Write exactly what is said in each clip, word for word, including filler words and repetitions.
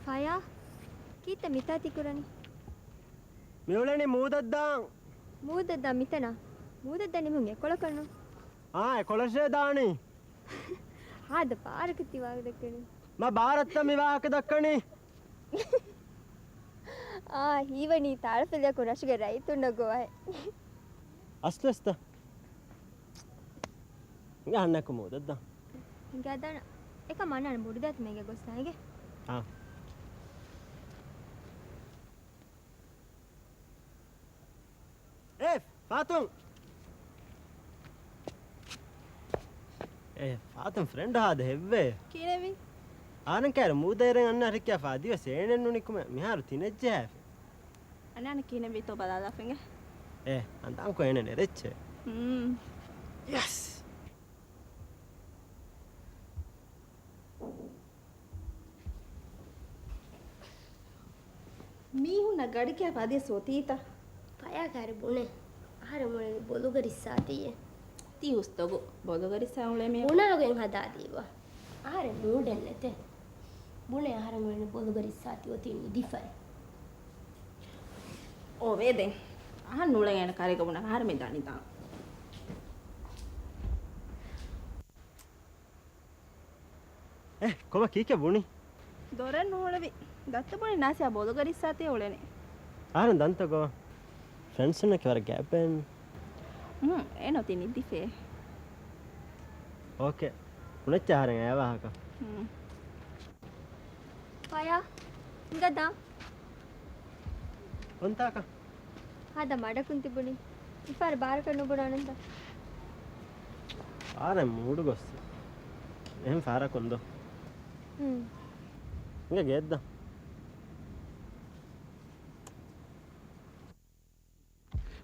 ފަޔާ، ކީއްތަ މިތާ ތި ކުރަނީ؟ މިއުޅެނީ މޫދަށްދާން. މޫދަށްދާން މިތަނަށް؟ މޫދަށްދާން ނިމުން އެކޮޅަކަށް ނޫން. އާ، އެކޮޅަށޭ ދާނީ. ހާދަ ބާރަކަށް ތި ވާހަކަ ދައްކަނީ. މަ ބާރަށްތަ މި ވާހަކަ ދައްކަނީ؟ އާ، ހީވަނީ ތާޅަފިލިއަކު ރަށުގެ ރައްޔިތުންނަށް ގޮވައި. އަސްލުވެސްތަ؟ އަހަންނަކު މޫދަށްދާން. ހިނގާދާނަ. އެކަމް އަންނާނެ ބޮޑުދާތި މޭގެ ގޮސް ނޭގެ. އާ. އޭ، ފާތުން. އޭ، ފާތުން ފްރެންޑް ހާދަ ހެއްވޭ؟ ކިހިނެއްވީ؟ އާނަން ކައިރި މޫދައިރެން އަންނަ ރެއްކިޔާ ފާދިވެސް އޭނެއް ނުނިކުމެ މިހާރު ތިނެއްޖެހާފި. އަންނާނެ ކިހިނެއްވީތޯ ބަލާލާފިނގެ. އޭ، އަނދާންކޮ އޭނެ ނެރެއްޗެ. ހުން. ޔެސް. މީހުންނަށް ގަޑިކެއާ ފަދިޔަސް އޮތީތަ؟ ފަޔާ ކައިރި ބުނޭ. އަހަރެން އުޅެނީ ބޮލުގަ ރިއްސާތީއޭ. ތީ ހުސްތޮގު ބޮލުގަ ރިއްސާ އުޅޭ މީހަކު. ބުނާގޮތް ހަދާދީބަ. އަހަރެން މޫޑެއް ނެތޭ. ބުނޭ އަހަރެން އުޅެނީ ބޮލުގަ ރިއްސާތީ އޮތީ ނިދިފައި. އޯވޭ ދެން. އަހަން ނޫޅެން އޭނަ ކަރޭގަ ބުނަން އަހަރެން މި ދަނީ ދާން. އެ، ކޮބާ ކީކޭ ބުނީ؟ ދޮރެއް ނޫޅެވި. ދައްތަ ބުނި ނާސިޔާ ބޮލުގަ ރިއްސާތީ އުޅެނީ. އަހަރެން ދަންތަ ގޮވާ؟ ފްރެންޑްސުންނަކީ ވަރަށް ގާތް ބައެއް. ހުން، އޭނަ އޮތީ ނިދިފޭ. އޯކޭ. ބުނައްޗޭ އަހަރެން އެ ވާހަކަ. ހުން. ފަޔާ، ހިނގަދާ. ކޮންތާކަށް؟ ހާދަ މަޑަކުން ތިބުނީ. މިފަހަރު ބާރަކަށް ނުބުނާނަންތަ؟ އަހަރެން މޫޑު ގޮއްސި. އެހެން ފަހަރަކުން ދޯ. ހުން. ހިނގާ ގެއަށްދާ.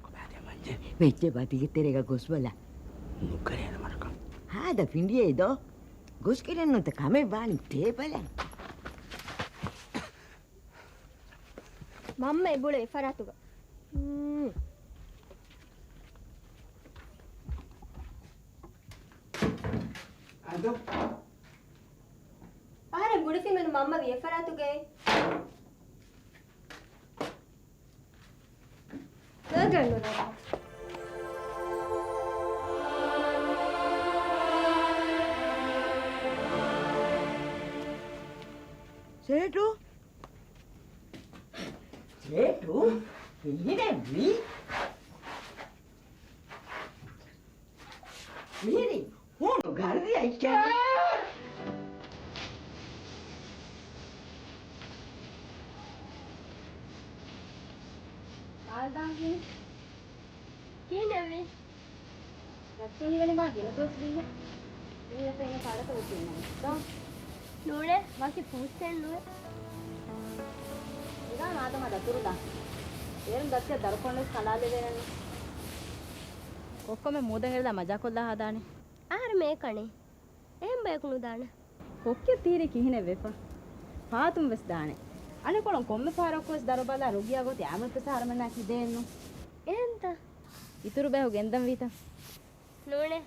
ކޮބާ ދެން ވަންޖެ؟ ވެއްޖެ ބަދިގެ ތެރޭގަ ގޮސްބަލަ. ނުކަރޭ މަރަކަ. ހާދަ ފިނޑިއޭ ދޯ. ގޮސްގެން ނުތަ ކަމެއް ވާނީ ތޭބަލަ. މަންމަ އެބުޅޭ އެފަރާތުގަ. އަދޯ. އަހަރެން ބުނެފީމެން މަންމަ ވީ އެފަރާތުގައޭ. ގަންނުރަ. ސޭޓު؟ ސޭޓު؟ ކިހިނެއްވީ؟ މިހިރީ ހޫނު ގަރްވި އައްޔާ. އާދާގެ ކިހިނެއްވީ؟ ރައްޓެހިވެނި މާ ގިނަ ދުވަސް ވީހެއް. މީ ވެސް އެހެން ކާޑަކަށް ވެސް އިންނަނީ. ނޫނޭ، ވަކި ފޫސްތެއް ނުވޭ. ނިގާ މާދަމާ ދަތުރުދާ. އޭރުން ދައްތަ ދަރުފޮން ވެސް ކަނޑާލެވޭނެ. ކޮއްކޮމެ މޫދަށް އެރިލާ މަޖާކޮށްލާ ހަދާނެ. އަހަރު މޭކަނީ. އެހެން ބަޔަކު ނުދާނެ. ކޮއްކެ ތީރި ކިހިނެއް ވެފަ؟ ފާތުން ވެސް ދާނެ. އަނެކޮޅުން ކޮންމެ ފަހަރަކު ވެސް ދަރުބަލާ ރުގިޔާ ގޮތި އާމަން ފެސް ހަރަމެންނާ ކިދޭންނު. އެހެންތަ؟ އިތުރު ބޭހު ގެންދަން ވީތަ؟ ނޫނޭ.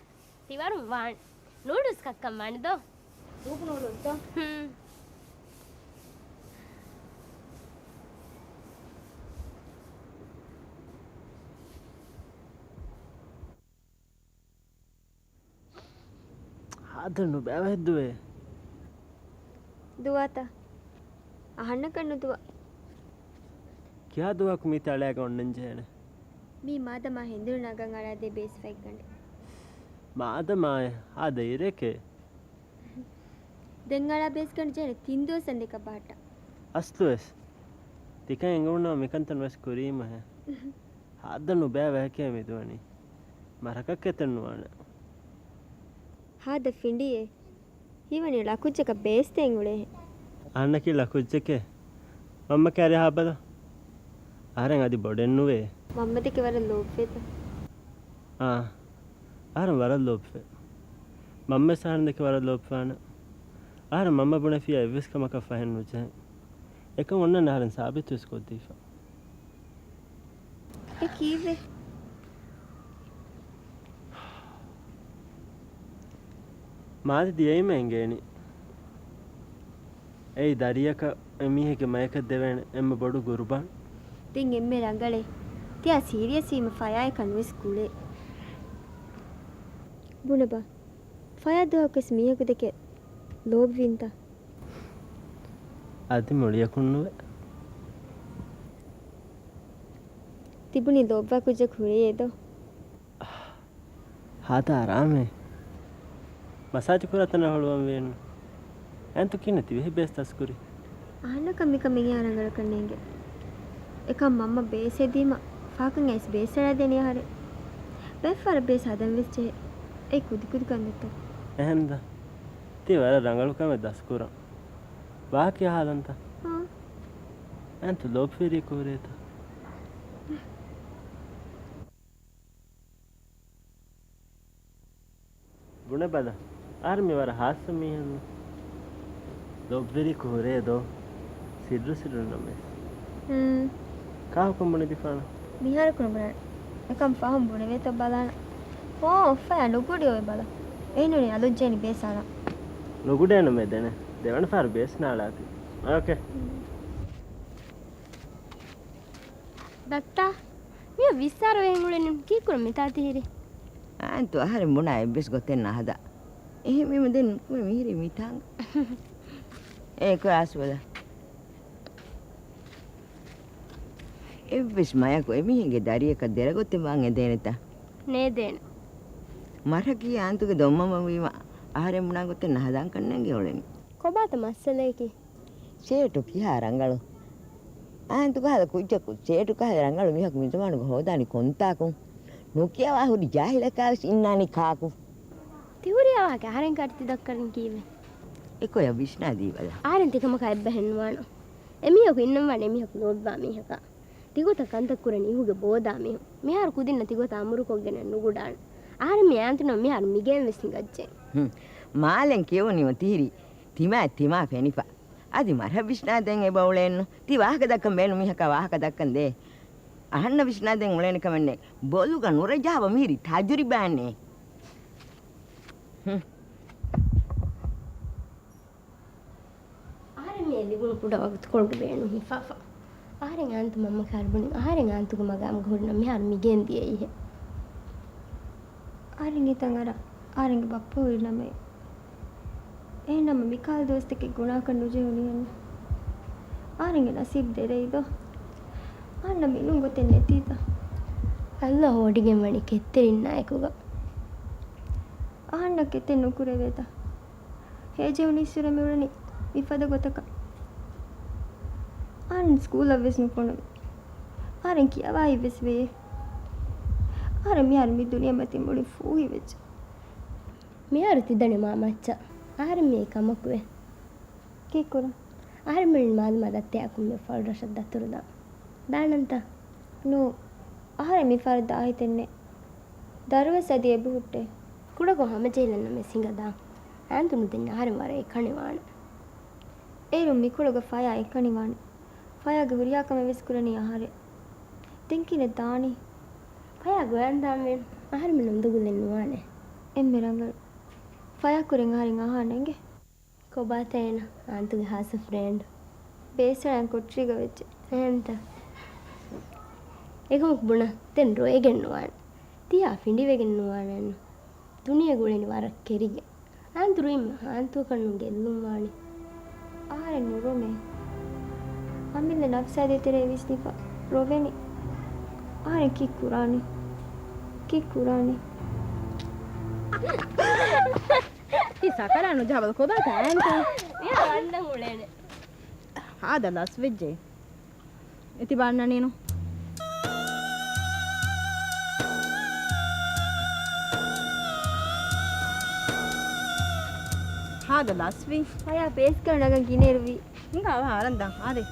ތިވަރުން ވާން. ނޫޑުލްސް ކައްކަން ވާނެ ދޯ؟ ސޫޕް ނޫޑުލްސްތަ؟ ހުން. ހާދަ ނުބައިވަހެއް ދުވޭ. ދުވާތަ؟ އަހަންނަކަށް ނުދުވާ. ކިހާ ދުވަހަކު މީތި އަޅައިގަ އޮންނަން ޖެހޭނެ؟ މީ މާދަމާ ހެނދުނު ނަގަން އަޅާދޭ ބޭސްފަތްގަނޑެއް. މާދަމާއެއް ހާދަ އިރެކޭ. ދެން އަޅާ ބޭސްގަނޑު ޖެހޭނެ ތިން ދުވަސް ދެކަ ބަހައްޓާ. އަސްލުވެސް. ތިކަން އެނގުނުން މިކަންތައް ނުވެސް ކުރީމަހެ. ހާދަ ނުބައި ވަހަކޭ މިދުވަނީ. މަރަކަކަށް އެތަން ނުވާނެ. ހާދަ ފިނޑިއޭ. ހީވަނީ ޅަކުއްޖަކަށް ބޭސްދޭން އުޅޭހެން. އަހަންނަކީ ޅަކުއްޖެކޭ. މަންމަ ކައިރި ހާބަލަ. އަހަރެން އަދި ބޮޑެއް ނުވޭ. މަންމަދެކެ ވަރަށް ލޯބިވޭތަ؟ އާ. އަހަރެން ވަރަށް ލޯބިވޭ. މަންމަވެސް އަހަރެން ދެކެ ވަރަށް ލޯބިވާނެ. އަހަރެން މަންމަ ބުނެފިއްޔާ އެއްވެސް ކަމަކަށް ފަހެއް ނުޖެހޭ. އެކަން އޮންނަން އަހަރެން ސާބިތުވެސް ކޮށްދީފަ. އެ ކީއްވެ؟ މާލެ ދިޔައީމަ އެނގޭނީ. އެއީ ދަރިއަކަށް އެމީހެއްގެ މަޔަކަށް ދެވޭނެ އެންމެ ބޮޑު ގުރުބާން. ދެން އެންމެ ރަނގަޅޭ. ތިޔާ ސީރިއަސް ވީމަ ފަޔާއަކަށް ނުވެސް ގުޅޭ. ބުނެބަ. ފަޔާ ދުވަހަކުވެސް މީހަކު ދެކެ ލޯބިވިންތަ؟ އަދި މުޅިއަކުން ނުވެ. ތިބުނީ ލޯބިވާ ކުއްޖަކު ހުރެޔޭ ދޯ؟ ހާދަ އަރާމޭ. މަސާޖު ކުރާ ތަނަށް ހުޅުވަން ވޭނު. އަންތު ކިހިނެއް ތިވެހި ބޭސް ދަސްކުރީ؟ އަހަންނަކަށް މިކަމެއް އެހާ ރަނގަޅަކަށް ނޭނގެ. އެކަމް މަންމަ ބޭސް ހެދީމަ ފާކަން އައިސް ބޭސް އަޅާދޭނެ އަހަރެއް. ބައެއްފަހަރަށް ބޭސް ހަދަން ވެސް ޖެހޭ. އެ ކުދިކުދި ކަންތައްތައް. އެހެންދަ؟ ތި ވަރަށް ރަނގަޅު ކަމެއް ދަސްކުރަން. ވާހަކަ އަހާލަންތަ؟ ހާ. އަންތު ލޯބިވެރިއަކު ހުރޭތަ؟ ބުނެބަލަ، އަހަރެން މި ވަރަށް ހާއްސަ މީހެއްނު. ލޯބިވެރިއަކު ހުރޭ ދޯ؟ ސިއްރު ސިއްރުން ނަމަވެސް. ހުން. ކާކު ބުނެދިފާނަ؟ މިހާރަކު ނުބުނާނެ. އެކަމް ފަހުން ބުނެވޭތޯ ބަލާނަ. އޯ، އުފަޔާ ނުގުޑި އޮވެ ބަލަ. އެހެންނޫނީ އަލުން ޖެހެނީ ބޭސް އަޅާ. ނުގުޑޭނު މެދެނެ. ދެވަނަ ފަހަރު ބޭސް ނާޅާތި. އޯކޭ. ދައްތާ، މިއަށް ވިއްސާރަ ވެހެން އުޅެނީ ކީއްކުރަން މިތާ ތިހިރީ؟ އާންތު އަހަރެން ބުނާ އެއްވެސް ގޮތެއް ނަހަދާ. އެހެންވީމަ ދެން ނުކުމެ މިހިރީ މިތާނގަ. އޭ ކޮއް އާސްވަލަ. އެއްވެސް މަޔަކު އެމީހެއްގެ ދަރިއަކަށް ދެރަގޮތެއް ވާން އެދޭނެތަ؟ ނޭދޭނެ. މަރަކީ އާންތުގެ ދޮންމަމަ ވީމަ އަހަރެން ބުނާ ގޮތެއް ނަހަދާންކަން ނޭނގެ އުޅެނީ. ކޮބާތަ މައްސަލަޔަކީ؟ ސޭޓު ކިހާ ރަނގަޅު؟ އާންތު ކަހަލަ ކުއްޖަކު ސޭޓު ކަހަލަ ރަނގަޅު މީހަކު މިޒަމާނުގަ ހޯދާނީ ކޮންތާކުން؟ ނުކިޔަވާ ހުރި ޖާހިލަކާވެސް އިންނާނީ ކާކު؟ ތި ހުރިހާ ވާހަކަ އަހަރެން ކައިރި ތި ދައްކަނީ ކީއްވެ؟ އެކޮޔަށް ވިސްނާ ދީބަލަ. އަހަރެން ތިކަމަކާ އެއްބަހެއް ނުވާނަން. އެމީހަކު އިންނަން ވާނެ އެމީހަކު ލޯބިވާ މީހަކާ. ތިގޮތަށް ކަންތައް ކުރަން އިހުގެ ބޯދާ މީހުން. މިހާރު ކުދިންނަށް ތިގޮތަށް އަމުރުކޮށްގެން ނުގުޑާނެ. އަހަރެން މި އާންތުނަށް މިހާރު މިގެއިން ވެސް ހިނގައްޖެ. ހުން. މާލެން ކިޔެވުނީމަ ތިހިރީ ތިމާ ތިމާ ފެނިފަ. އަދި މަރަށް ވިސްނާދޭން އެބަ އުޅޭނު. ތި ވާހަކަ ދައްކަން ބޭނުން މީހަކާ ވާހަކަ ދައްކަން ދޭ. އަހަންނަށް ވިސްނާދޭން އުޅޭނެ ކަމެއް ނެތް. ބޮލުގަ ނުރަޖާބަ މިހިރީ ތަޖުރިބާއެއް ނެތް. ހުން. އަހަރެން މި ލިބުނު ކުޑަ ވަގުތުކޮޅުގެ ބޭނުން ހިފާފަ. އަހަރެން އާންތު މަންމަ ކާރި ބުނި. އަހަރެން އާންތުގެ މަގާމުގަ ހުރިނަމަ މިހާރު މިގެއިން ދިޔައީހެއް. އަހަރެން ހިތަށް އަރާ އަހަރެންގެ ބައްޕަ ހުރިނަމަ. އެހެންނަމަ މިކަހަލަ ދުވަސްތަކެއް ގުނާކަން ނުޖެހުނީހެން. އަހަރެންގެ ނަސީބު ދެރައީ ދޯ. އަހަންނަށް މިނޫން ގޮތެއް ނެތީތަ؟ އައްލާ ހޯދިގެން ވަނީ ކެތްތެރިންނާއެކުގަ. އަހަންނަށް ކެތެއް ނުކުރެވޭތަ؟ ހޭޖެހުނީއްސުރެ މިއުޅެނީ މިފަދަ ގޮތަކަށް. އަހަރެން ސްކޫލަށް ވެސް ނުފޮނުވި. އަހަރެން ކިޔަވާ ހިތް ވެސް ވެޔޭ. އަހަރެން މިހާރު މި ދުނިޔެމަތިން މުޅި ފޫހިވެއްޖެ. މިހާރު ތިދަނީ މާ މައްޗަށް. އަހަރެން މިއީ ކަމަކުވެ. ކީއްކުރަން؟ އަހަރެން މިއުޅެނީ މާދަމާ ދައްތަޔާ ކުއްމެ ފަޅުރަށަށް ދަތުރުދާން. ދާނަންތަ؟ ނޫ. އަހަރެން މިފަހަރު ދާހިތެއް ނެތް. ދަރުވެސް އަދި އެބަހުއްޓޭ. ކުޑަކޮށް ހަމަޖެހިލަން ނަމަވެސް ހިނގަދާ. އާންތު ނުދެން އަހަރެން ވަރަށް އެކަނިވާނެ. އޭރުން މިކޮޅުގަ ފަޔާ އެކަނިވާނެ. ފަޔާގެ ހުރިހާ ކަމެއް ވެސް ކުރަނީ އަހަރެން. ދެން ކިހިނެއް ދާނީ؟ ފަޔާ ގޮވަން ދާން ވޭނު. އަހަރެން މި ނުނދުގުލެއް ނުވާނެ. އެންމެ ރަނގަޅު. ފަޔާ ކުރެން އަހަރެން އަހާނެ އިނގޭ. ކޮބާތަ އޭނަ އާންތުގެ ހާއްސަ ފްރެންޑް؟ ބޭސްއަޅާން ކޮޓަރީގަ ވެއްޖެ. އެހެންތަ؟ އެކަމަކު ބުނަ، ދެން ރޮއެގެން ނުވާނެ. ތިޔާ ފިނޑިވެގެން ނުވާނެއްނު. ދުނިޔެ ގުޅެނީ ވަރަށް ކެރިގެ. އާންތު ރުއިން އާންތުއަކަށް ނު ގެއްލުން ވާނެ. އަހަރެން ނުރޮމޭ. އަމިއްލަ ނަފްސާދީ ތެރޭ ވިސްނިފަ ރޮވެނީ. އަހަރެން ކީއް ކުރާނީ؟ ކީއް ކުރާނީ؟ ތި ސަކަރާ ނުޖަހާބަލަ ކޮބާތަ އާންތު؟ މިހާ ވަންނަން އުޅޭނެ. ހާދަ ލަސްވެއްޖެ. އެތިބާންނަނީނު. ހާދަ ލަސްވީ. ފަޔާ ބޭސްގަ ނަގަން ގިނައިރުވީ. ހިނގާ އަވަހަށް އަރަން ދާ. އާދެ.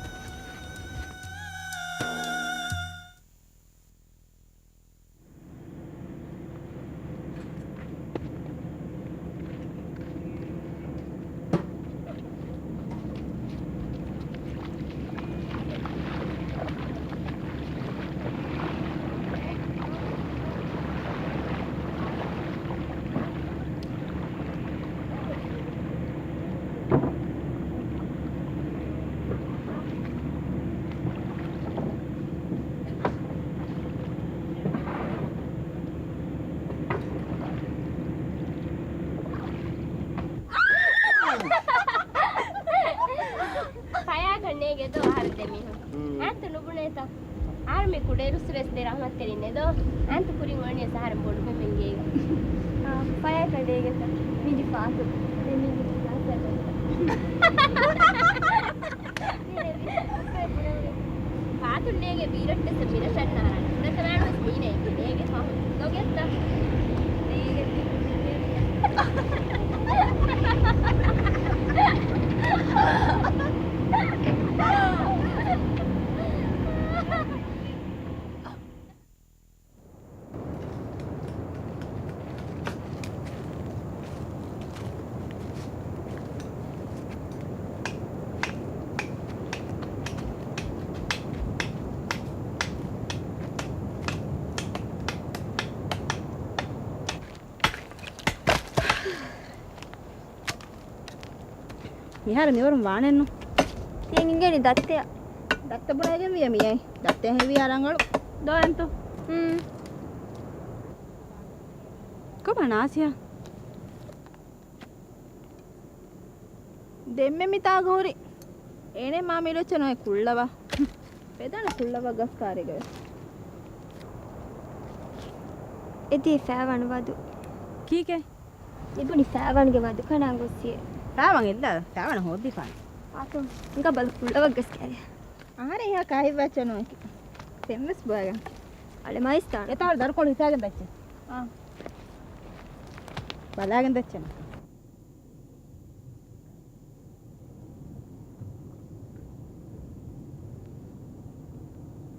ދޯ އަހަރެން ދެމީހުން. އާންތަ ނުބުނޭތަ؟ އާރްމީ ކުޑައިރުއްސުރެސް ދެ ރަހްމަތްތެރިންނޭ ދޯ. އާންތަ ކުރިން އޮންނިޔަސް އަހަރެން ބޮޑުވެމެން ގޭގަ. އާ، ފަޔާ ކަނޑޭގެތަ؟ މިދި ފާތު. ދެ މީގެ ކިލާސް އަދަ. ފާތުންނޭގެ ބީރައްޓެސް މިރަށަންނާރާނެ. ފުރަތަމައިންވެސް މީނޭ ނޭގެ ފަހު. ދޮގެއްތަ؟ ނޭގެ. މިހާރު މިވަރުން ވާނެއްނު. ތިޔަ އިނގޭނީ ދައްތަޔަށް. ދައްތަ ބުނައިގެން ވިޔަ މިއައީ. ދައްތަ ހެވިޔާ ރަނގަޅު. ދޯ އަންތޯ. ހުން. ކޮބާ ނާސިޔާ؟ ދެންމެ މިތާގަ ހުރި. އޭނެ މާ މިރޮއްޗެއް ނޯއެ ކުއްޅަވާ. ފެދަނަ ކުއްޅަވާ ގަސް ކާރޭގަ ވެސް. އެދީ ފައިވާން ވަދު. ކީކޭ؟ މިބުނި ފައިވާންގެ ވަދު ކަނާން ގޮއްސިއޭ. ފައިވާން އެއްލާ، ފައިވާން ހޯއްދިފާނެ. އާތު، ހިނގާ ބަލަ ކުއްޅަވަށް ގަސް ކާރޭ. އަހަރެން އެހާ ކާހިއްވާ އެއްޗެއް ނޫން. ފެންވެސް ބޮއެގަން. އަޅެ މައިސްތާނ. އެތާ ދަރުކޮޅު ހިފާގެން ދައްޗެ. އާ. ބަލާގެން ދައްޗެ.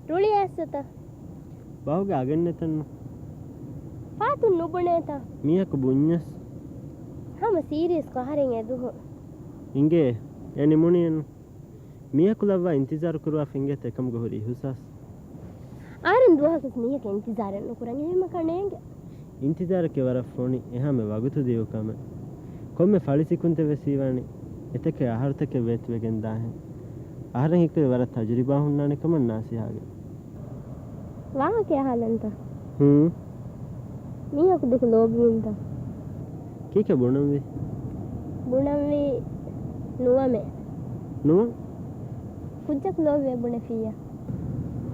ރުޅި އައިސްފަތަ؟ ބަހުގެ އަގެއް ނެތެއްނު. ފާތުން ނުބުނޭތަ؟ މީހަކު ބުންޏަސް. ހަމަ ސީރިއަސް ކޮ އަހަރެން އެދުހު. އިނގޭ، އެ ނިމުނީއެއްނު. މީހަކު ލައްވާ އިންތިޒާރު ކުރުވާފަ އިނގޭތަ އެކަމުގަ ހުރި އިހުސާސް؟ އަހަރެން ދުވަހަކަސް މީހަކަށް އިންތިޒާރެއް ނުކުރަން އެހެންމަ ކަނޭނގެ. އިންތިޒާރަކީ ވަރަށް ފޮނި އެހާމެ ވަގުތު ދިޔު ކަމެއް. ކޮންމެ ފަޅި ސިކުންތެއް ވެސް ހީވާނީ އެތަކެއް އަހަރުތަކެއް ވޭތުވެގެން ދާހެން. އަހަރެން ހިތުގައި ވަރަށް ތަޖުރިބާ ހުންނާނެ ކަމަށް ނާސިހާގެ. ވާހަކަ އަހާލަންތަ؟ ހޫނ. މީހަކު ދެކެ ލޯބިވިންތަ؟ ކީކޭ ބުނަންވީ؟ ބުނަންވީ ނުވަމޭ. ނުވަ؟ ކުއްޖަކު ލޯބިވޭ ބުނެފިއްޔާ.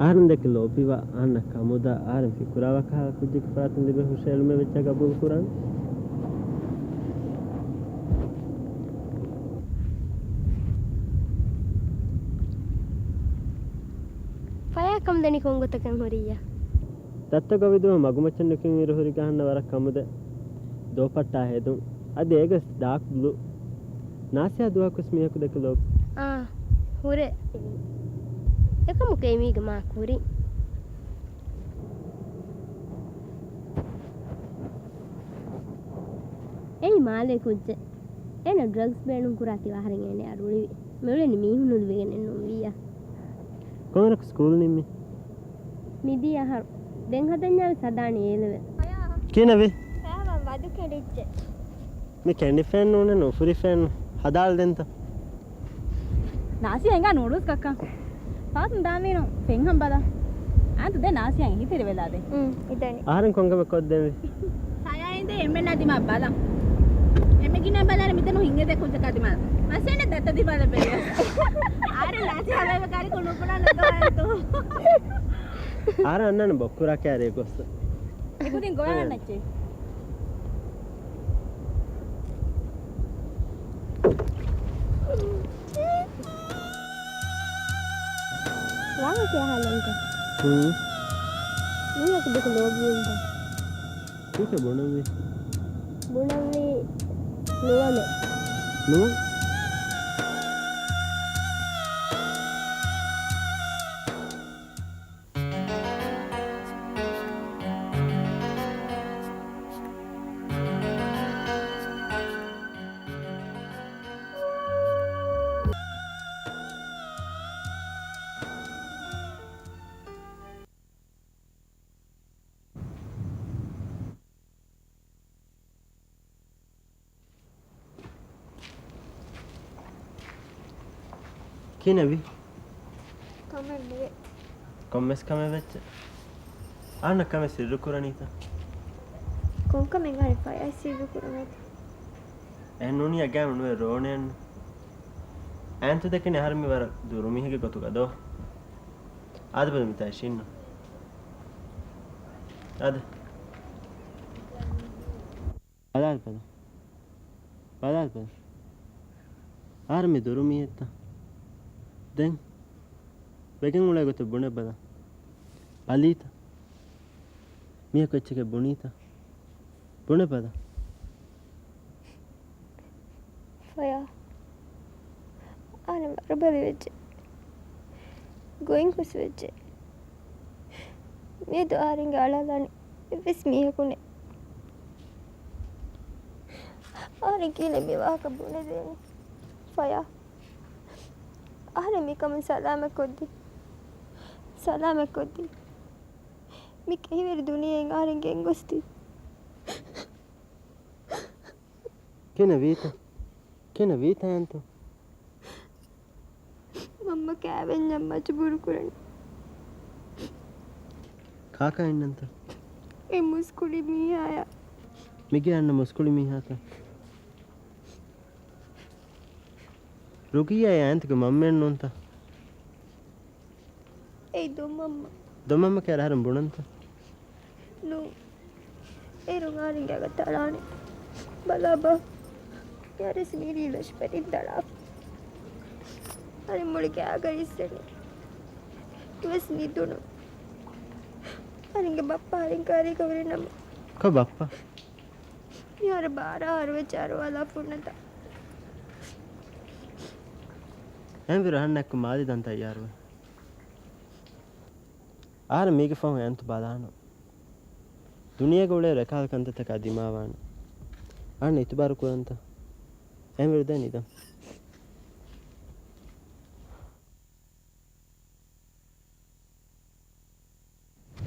އަހަރެން ދެކެ ލޯބިވާ އަހަންނަށް ކަމުދާ އަހަރެން ފިކުރާވާ ކަހަލަ ކުއްޖެއްގެ ފަރާތުން ލިބޭ ހުށައެޅުމެއް ވެއްޗާ ގަބޫލު ކުރާނެ. ފަޔާ ކަމުދަނީ ކޮންގޮތަކަށް ހުރިއްޔާ؟ ދައްތަ ގޮވިދުވަހު މަގުމައްޗަށް ނުކިން އިރު ހުރި ގަހަންނަށް ވަރަށް ކަމުދޭ. ދޯޕައްޓާ ހެދުން. އަދި އޭގަސް ޑާކް ބްލޫ. ނާސިޔާ ދުވަހަކުސް މީހަކު ދެކެ ލޯބި. އާ، ހުރޭ. އެކަމަކު އެމީގެ މާ ކުރިން. އެއީ މާލޭ ކުއްޖެއް. އޭނަ ޑްރަގްސް ބޭނުން ކުރާތީ އަހަރެން އޭނައާ ރުޅިވި. މިއުޅެނީ މީހުން ނުލިބިގެނެއްނޫން ވިއްޔާ. ކޮންއިރަކު ސްކޫލް ނިންމީ؟ މިދިޔަ އަހަރު. ދެން ހަދަންޏާވެސް ހަދާނީ އޭލެވެލް. ކިހިނެއްވީ؟ ފަޔާ ވަދު ކެނޑިއްޖެ. މި ކެނޑިފައެއް ނޫނެއްނު، އުފުރިފައެއްނު. ހަދާލަދެންތަ؟ ނާސިޔާ ހިނގާ ނޫޑުލްސް ކައްކަން. ފާތުން ދާންވީނު ފެންހަން ބަލަ. އާންތު ދެ ނާސިޔާ އެހީތެރިވެލާދޭ. އުން، އިދަނީ. އަހަރެން ކޮންކަމެއް ކޮށްދެންވީ؟ ފަޔާ އިނދެ އެންމެންނާ ދިމާ ބަލަން. އެންމެ ގިނަ ބަލާނެ މިތަނު ހިނގެދޭ ކުއްޖަކާ ދިމާ. މަސޭނެ ދަތަ ދިމާލަ ބެލިޔަސް. އަހަރެން ނާސިޔާ ހަވައިވެ ކާރި ކުނު ކުނާ ނުދޯ އާންތު. އަހަރެން އަންނާނެ ބޮއްކުރާ ކާރި ގޮސް. އެކުދިން ގޮވާ އަންނައްޗޭ. ވާހަކަ އަހާލަންތަ؟ ހޫނ. މީހަކު ދެކެ ލޯބިވިންތަ؟ ކީކޭ ބުނަންވީ؟ ބުނަންވީ ނުވަމޭ. ނުވަ؟ ކިހިނެއްވީ؟ ކަމެއް ނުވޭ. ކޮންމެސް ކަމެއް ވެއްޖެ؟ އަހަންނަށް ކަމެއް ސިއްރު ކުރަނީތަ؟ ކޮންކަމެއް އަހަރެން ފަޔާ ސިއްރު ކުރަނީތަ؟ އެހެން ނޫނީ އަގާމެ ނުވެ ރޯނެއްނު. އާންތު ދެކެނީ އަހަރެން މި ވަރަށް ދުރު މީހެއްގެ ގޮތުގަ ދޯ؟ އާދެ ބަލަ މިތާ އިށީންނު. އާދެ. ބަލާލި ބަލަ. ބަލާލި ބަލަ. އަހަރެން މި ދުރު މީހެއްތަ؟ ދެން ވެގެން އުޅޭ ގޮތެއް ބުނެ ބަލަ. ބަލީތަ؟ މީހަކު އެއްޗެކޭ ބުނީތަ؟ ބުނެބަލަ. ފަޔާ، އަހަރެން ވަރުބަލި ވެއްޖެ. ގޮތް ހުސް ވެއްޖެ. މިއަދު އަހަރެންގެ އަޅާލާނެ އެއްވެސް މީހަކު ނެތް. އަހަރެން ކިހިނެއް މި ވާހަކަ ބުނެދޭނެ؟ ފަޔާ، އަހަރެން މިކަމުން ސަލާމަތް ކޮށްދީ. ސަލާމަތް ކޮށްދީ. މި ކެހިވެރި ދުނިޔެއިން އަހަރެން ގެންގޮސްދީ. ކިހިނެއް ވީތަ؟ ކިހިނެއް ވީތަ އާންތު؟ މަންމަ ކާވެންޏަށް މަޖުބޫރު ކުރަނީ. ކާކާ އިންނަންތަ؟ އެ މުސްކުޅި މީހާޔާ. މިގޭ އަންނަ މުސްކުޅި މީހާތަ؟ ރުގިއްޔާ އާންތުގެ މަންމައެއް ނޫންތަ؟ އެއީ ދޮންމަންމަ. ދޮންމަންމަ ކިޔާ އަހަރެން ބުނަންތަ؟ ނޫން. އޭރު އަހަރެންގެ އަގަށް ތަޅާނެ. ބަލާބަ. ޔާރިސް މީރީ ލަޝް ޕެރިން ދަޅާފަ. އަހަރެން މުޅި ގާގަ އިއްސެނީ. އެވެސް ނިދުނު. އަހަރެންގެ ބައްޕަ އަހަރެން ކާރީގަ ހުރި ނަމަ. ކޮ ބައްޕަ؟ މިހާރު ބާރަ އަހަރު ވެއްޖެ އަރުވާލާ ފުންނަތާ. އެހެންވީރު އަހަންނާއެކު މާލެ ދަން ތައްޔާރުވޭ. އަހަރެން މީގެ ފަހުން އާންތު ބަލާނަން. ދުނިޔޭގަ އުޅޭ ރަކާލަ ކަންތައްތަކާ ދިމާވާނެ. އަހަންނަށް އިތުބާރު ކުރަންތަ؟ އެހެންވީރު ދެން ނިދަން.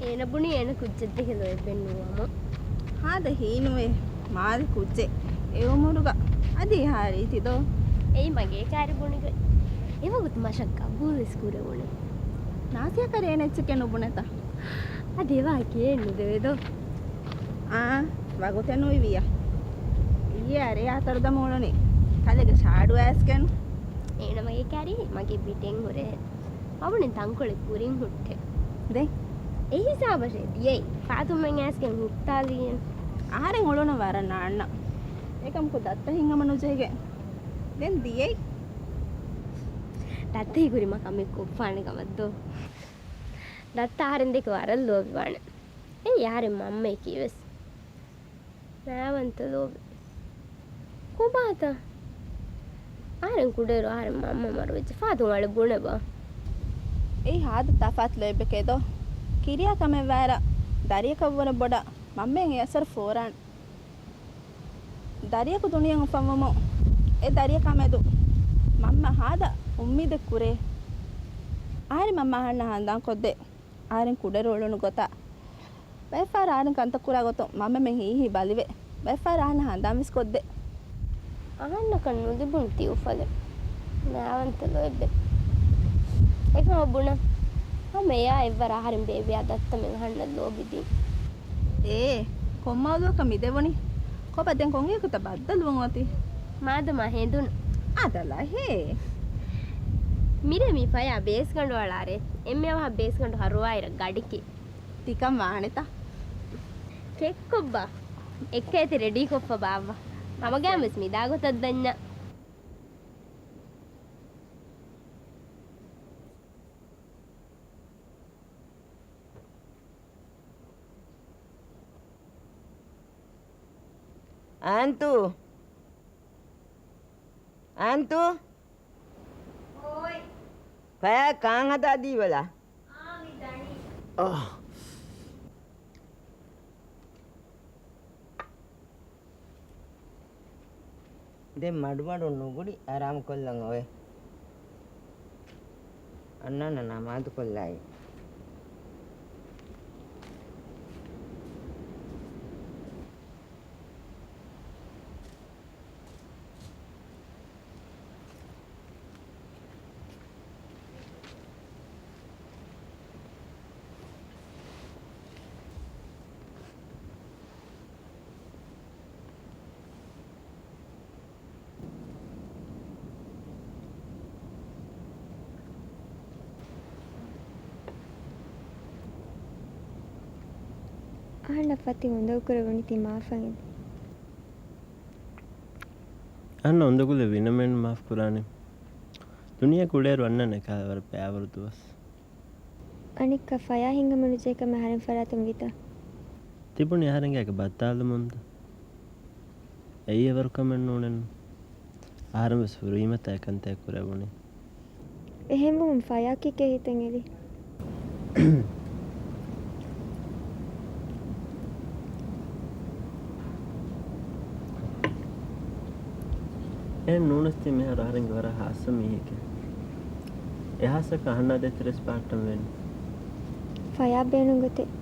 އޭނަ ބުނީ އޭނަ ކުއްޖެއް ދެކެ ލޯތްބެއް ނުވަމުން. ހާދަ ހީނުވޭ، މާލެ ކުއްޖެއް އެ އުމުރުގަ އަދި އެހާ ރީތި ދޯ؟ އެއީ މަގޭ ކާރި ބުނިގޮތް. އެވަގުތު މަށަށް ގަބޫލުވެސް ކުރެވުނު. ނާސިޔާ ކާރި އޭނަ އެއްޗެކޭ ނުބުނެތަ؟ އަދި އެވާހަކަ އޭނަ ނުދެވޭ ދޯ؟ އާ، ވަގުތެއް ނުއިވިއްޔާ. އިއްޔެ އަރިޔާ ތަރުދަމު އުޅުނީ ކަލޭގެ ޝާޑު އައިސްގެން. އޭނަ މަގޭ ކާރި މަގެ ބިޓެއް ހުރޭ. ވަވުނި ތަންކޮޅެއް ކުރިން ހުއްޓެ. ދެން؟ އެ ހިސާބަށޭ ދިޔައީ. ފާތުމައިން އައިސްގެން ހުއްޓާލީ. އަހަރެން އުޅުނު ވަރަށް ނާންނަ. އެކަމަކު ދައްތަ ހިތްހަމަ ނުޖެހިގެން ދެން ދިޔައީ. ދައްތަ ހީކުރީމަ ކަމެއް ކޮށްފާނެ ކަމަށް ދޯ؟ ދައްތަ އަހަރެން ދެކެ ވަރަށް ލޯބިވާނެ. އެއީ އަހަރެން މަންމަޔަކީ ވެސް. މާވަންތަ ލޯބި. ކޮބާތަ؟ އަހަރެން ކުޑައިރު އަހަރެން މަންމަ މަރުވެއްޖެ. ފާތުން އަޅެ ބުނެބަ. އެއީ ހާދަ ތަފާތު ލޯތްބެކޭ ދޯ. ކިރިޔާ ކަމެއް ވާއިރަށް ދަރިޔަކަށްވުރެ ބޮޑަށް މަންމައަށް އެ އަސަރު ފޯރާނެ. ދަރިޔަކު ދުނިޔެއަށް އުފަންވުމުން އެ ދަރިޔަކާމެދު މަންމަ ހާދަ އުއްމީދެއް ކުރޭ. އަހަރެން މަންމަ އަހަންނަށް ހަނދާންކޮށްދޭ. އަހަރެން ކުޑައިރު އުޅުނު ގޮތާ. ބައެއްފަހަރަށް އަހަރެން ކަންތައް ކުރާ ގޮތުން މަންމަމެން ހީހީ ބަލިވެ. ބައެއްފަހަރަށް އަހަންނަށް ހަނދާންވެސް ކޮށްދޭ. އަހަންނަކަށް ނުލިބުނު ތި އުފަލެއް. މާވަންތަ ލޯތްބެއް. އެކަމަށް ބުނަން. ހަމަ އެޔާ އެއްވަރަށް އަހަރެން ބޭބެއާ ދައްތަމެން އަހަންނަށް ލޯބިދީ. އޭ، ކޮންމައުޟޫއަކަށް މިދެވުނީ؟ ކޮބާ ދެން ކޮންއެއްކުތަ ބައްދަލުވުން އޮތީ؟ މާދަމާ ހެނދުނު. އާދަލާ ހޭ. މިރޭ މި ފަޔާ ބޭސްގަނޑު އަޅާރޭ. އެންމެ އަވަހަށް ބޭސްގަނޑު ހަރުވާއިރަށް ގަޑިކި. ތިކަން ވާނެތަ؟ ކެއްކޮށްބާ. އެއްކައިތި ރެޑީކޮށްފަ ބާއްވާ. ހަމަގައިމުވެސް މިދާ ގޮތަށް ދަންޏާ. އާންތު! އާންތު! އޯއް. ފަޔާ ކާން ހަދާ ދީބަލަ. އާ، މި ދަނީ. އާ. ދެން މަޑުމަޑުން ނުގުޅި އަރާމުކޮށްލަން އޮވޭ. އަންނާނަށް ނަމާދުކޮށްލާއި. އަންނަ ފަތި އުނދަގު ކުރެވުނީ ތި މާފަށް އެދި. އަންނަ އުނދަގުލެއް ވީނަމަ މާފް ކުރާނެ. ދުނިޔެ ކުޅޭރު އަންނަން އެކާލަ ވަރަށް ބައިވަރު ދުވަސް. އަނެއްކާ ފަޔާ ހިނގަމުނުޖެހި ކަމެއް އަހަރެން ފަރާތުން ވިތަ؟ ތިބުނީ އަހަރެންގެ އަގެ ބައްދާލުމުންތަ؟ އެއީ އެވަރު ކަމެއް ނޫނެއްނު. އަހަރެން ވެސް ހުރީމަތާ އެކަންތައް ކުރެވުނީ. އެހެންވުމުން ފަޔާ ކީކޭ ހިތަށް އެޅީ؟ އެހެން ނޫނަސްތީ މިހާރު އަހަރެންގެ ވަރަށް ހާއްސަ މީހެކޭ. އެ ހާއްސަކަން އަހަންނާ ދޭތެރޭސް ޕާޓްނަރ ވެން. ފަޔާ ބޭނުންގޮތެއް.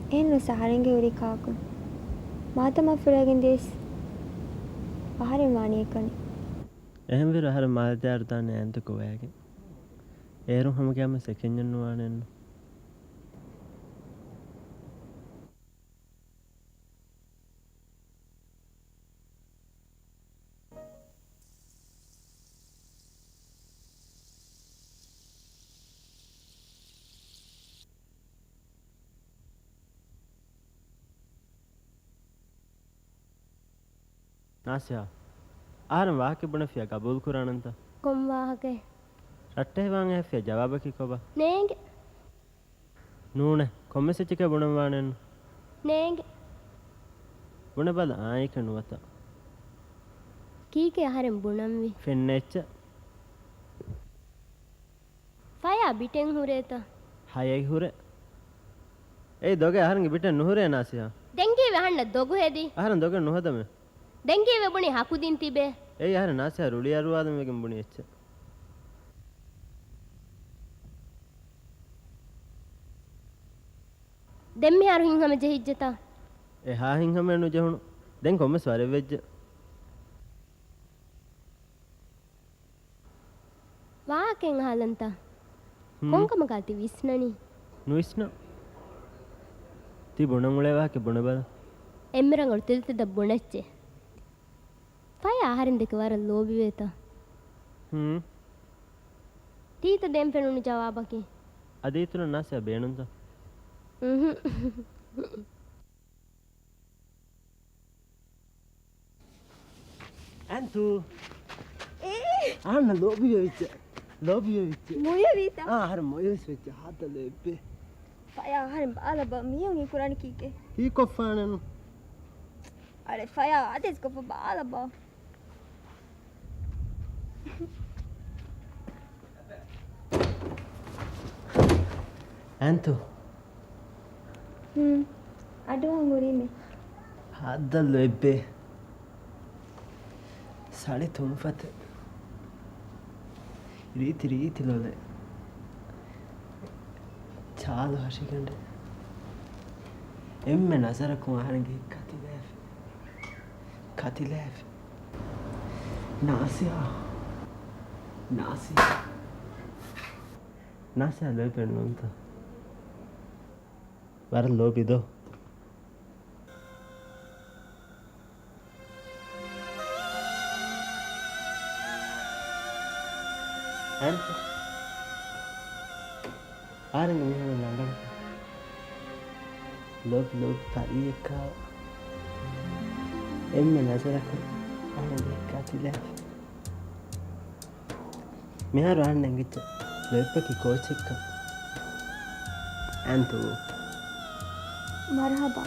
އެހެންވެސް އަހަރެންގެ ހުރީ ކާކު؟ މާތަމާ ފުރައިގެން ދިޔަސް އަހަރެން ވާނީ އެކަނި. އެހެންވީރު އަހަރެން މާލެ ދާރުދާނެ އަންތު ކޮބާގެން. އޭރުން ހަމަގައިމުވެސް އެކަންޏެއް ނުވާނެއްނު. ނާސިހާ، އަހަރެން ވާހަކަ ބުނެފިޔާ ގަބޫލު ކުރާނަންތަ؟ ކޮން ވާހަކައެއް؟ ރައްޓެހިވާން އެހެފިޔާ ޖަވާބަކީ ކޮބާ؟ ނޭނގެ. ނޫނޭ، ކޮންމެސް އެއްޗެކޭ ބުނަން ވާނެއްނު. ނޭނގެ. ބުނެބަލަ އާނއެކޭ ނުވަތަ. ކީކޭ އަހަރެން ބުނަންވީ؟ ފެންނަ އެއްޗެއް. ފަޔާ ބިޓެއް ހުރޭތަ؟ ހަޔެއް ހުރޭ. އެއީ ދޮގެއް އަހަރެންގެ ބިޓެއް ނުހުރޭ ނާސިހާ. ދެން ކީއްވެ އަހަންނަށް ދޮގު ހެދީ؟ އަހަރެން ދޮގެއް ނުހަދަމޭ. ދެން ކީއްވެ ބުނީ ހަކު ދިން ތިބޭ؟ އެއީ އަހަރެން ނާސިހާ ރުޅި އަރުވާލަން ވެގެން ބުނި އެއްޗެއް. ދެން މިހާރު ހިތްހަމަ ޖެހިއްޖެތަ؟ އެހާ ހިތްހަމައެއް ނުޖެހުނު. ދެން ކޮންމެސް ވަރެއް ވެއްޖެ. ވާހަކައެއް އަހާލަންތަ؟ ހުން. ކޮންކަމަކާ ތި ވިސްނަނީ؟ ނުވިސްނާ. ތި ބުނަން އުޅޭ ވާހަކަ ބުނެބަލަ. އެންމެ ރަނގަޅު ތެދުތެދަށް ބުނައްޗޭ. ފަޔާ އަހަރެން ދެކެ ވަރަށް ލޯބިވޭތަ؟ ހުން. ތީތަ ދޭން ފެނުނު ޖަވާބަކީ؟ އަދި އިތުރަށް ނާސިހާ ބޭނުންތަ؟ އުހު. އަންތޫ. އޭ. އަހަންނަށް ލޯބިވެވިއްޖެ. ލޯބިވެވިއްޖެ. މޮޔަވީތަ؟ އާ، އަހަރެން މޮޔަވެސް ވެއްޖެ. ހާދަ ލޯތްބޭ. ފަޔާ އަހަރެން ބާލަބަ މީހުން އެ ކުރާނީ ކީކޭ؟ ހީކޮށްފާނެނު. އަޅެ ފަޔާ އާދޭސްކޮށްފަ ބާލަބަ. އަންތޫ. ހުން. އަޑުއަހަން ހުރީމޭ. ހާއްދަށް ލޯތްބޭ. ސަޅި ތުންފަތެއް. ރީތި ރީތި ލޮލެއް. ޗާލު ހަށިގަނޑެއް. އެންމެ ނަޒަރަކުން އަހަރެންގެ ހިތް ކަތިލާފި. ކަތިލާފި. ނާސިހާ. ނާސިހާ. ނާސިހާ ލޯތްބެއް ނޫންތަ؟ ވަރަށް ލޯބި ދޯ؟ އަންތަ؟ އަހަރެންގެ މީހުން ރަނގަޅު. ލޯބި ލޯބި ޕަރީއެއްކާ. އެންމެ ނަޒަރަކުން އަހަރެންގެ ހިތް ކަތިލާފި. މިހާރު އަހަންނަށް އެނގިއްޖެ ލޯތްބަކީ ކޯޗެއްކަން. އަންތޫ. މަރުޙަބާ.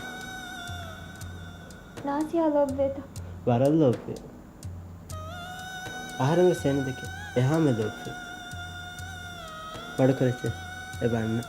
ނާސިހާ ލޯބިވޭތަ؟ ވަރަށް ލޯބިވޭ. އަހަރެން ވެސް އޭނަ ދެކެ އެހާމެ ލޯބިވޭ. މަޑުކުރައްޗޭ އެބަ އަންނަ.